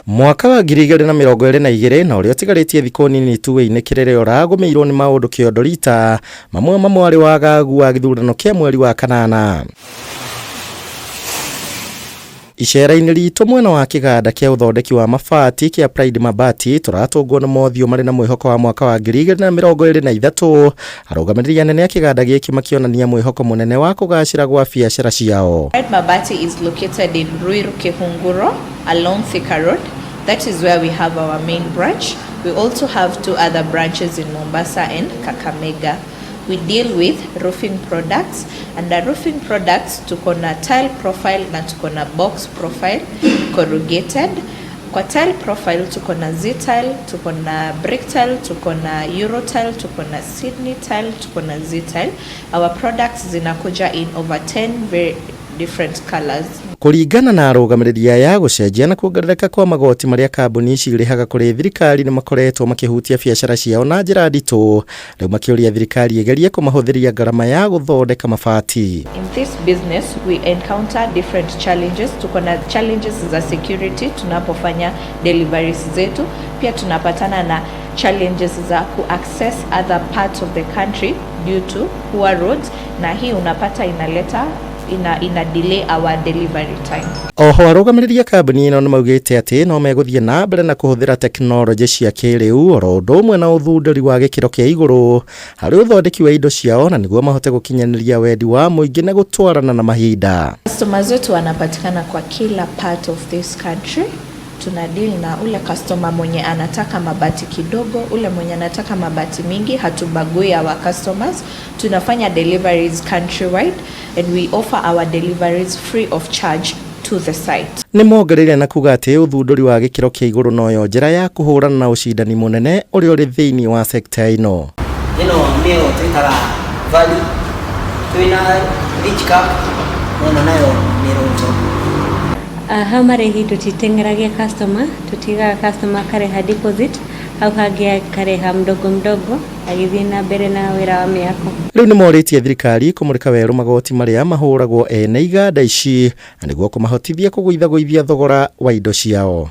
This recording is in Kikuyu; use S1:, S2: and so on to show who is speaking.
S1: Mwaka wa 2022 na ũrĩa ũtigarĩtie thikũ nini tu wĩinĩkĩrĩre ũragũmĩirwo nĩ maũndũ kĩondo rita mamwe mamo arĩ wagagu wa gĩthurano kĩa mweri wa kanana. Icera-inĩ ritũ mwena wa kĩganda kĩa ũthondeki wa mabati kĩa Pride Mabati tũratũngwo nĩ mothiũ marĩ na mwĩhoko wa mwaka wa 2023, arũgamĩrĩri anene a kĩganda gĩkĩ makĩonania mwĩhoko mũnene wa kũgacĩra gwa biacara ciao.
S2: Pride Mabati is located in Ruiru Kihunguro along Thika Road. That is where we have our main branch. We also have two other branches in Mombasa and Kakamega. We deal with roofing products. Under roofing products tuko na tile profile na tuko na box profile corrugated. Kwa tile profile tuko na Z tile, tuko na brick tile, tuko na Euro tile, tuko na Sydney tile, tuko na Z tile. Our products zinakuja in over 10 very different colors.
S1: Kũringana na arũgamĩrĩri aya, gũcenjia na kuongerereka kwa magoti marĩa kambuni ici irĩhaga kũrĩ thirikari nĩ makoretwo makĩhutia biacara ciao na njĩra nditũ, rĩu makĩũria thirikari ĩgerie kũmahũthĩria ngarama ya gũthondeka mabati.
S2: In this business we encounter different challenges. Tuko na challenges za security tunapofanya deliveries zetu, pia tunapatana na challenges za ku access other parts of the country due to poor roads, na hii unapata inaleta ina delay our delivery time.
S1: Oho arũgamĩrĩri a kambuni ĩno nĩ maugĩte atĩ no megũthiĩ na mbere na kũhũthĩra tekinoronjĩ cia kĩrĩu oro ũndũ ũmwe na ũthundũri wa gĩkĩro kĩa igũrũ harĩ ũthondeki wa indo ciao na nĩguo mahote gũkinyanĩria wendi wa mũingĩ na gũtwarana na mahinda.
S2: Customers wetu wanapatikana kwa kila part of this country. Tuna deal na ule customer mwenye anataka mabati kidogo, ule mwenye anataka mabati mingi, hatubagui our customers. Tunafanya deliveries countrywide and we offer our deliveries free of charge to the site.
S1: Nĩ mongereire na kuga atĩ ũthundũri wa gĩkĩro kĩa igũrũ noyo njĩra ya kũhũrana na ũcindani mũnene ũrĩa ũrĩ thĩinĩ wa sekta ĩno.
S3: Ĩno nĩyo twĩtaga valley, twĩna ridge cap, na ĩno nayo nĩ roto.
S4: Hau marĩhi tũtiteng'eragia customer, tũtigaga customer akarĩha deposit, hau hangĩ akarĩha mdogo mdogo agĩthiĩ na mbere na wĩra wa mĩako.
S1: Rĩu nĩ morĩtie thirikari kũmũrĩka werũ magoti marĩa mahũragwo ene iganda ici na nĩguo kũmahotithia kũgũithagũithia thogora wa indo ciao.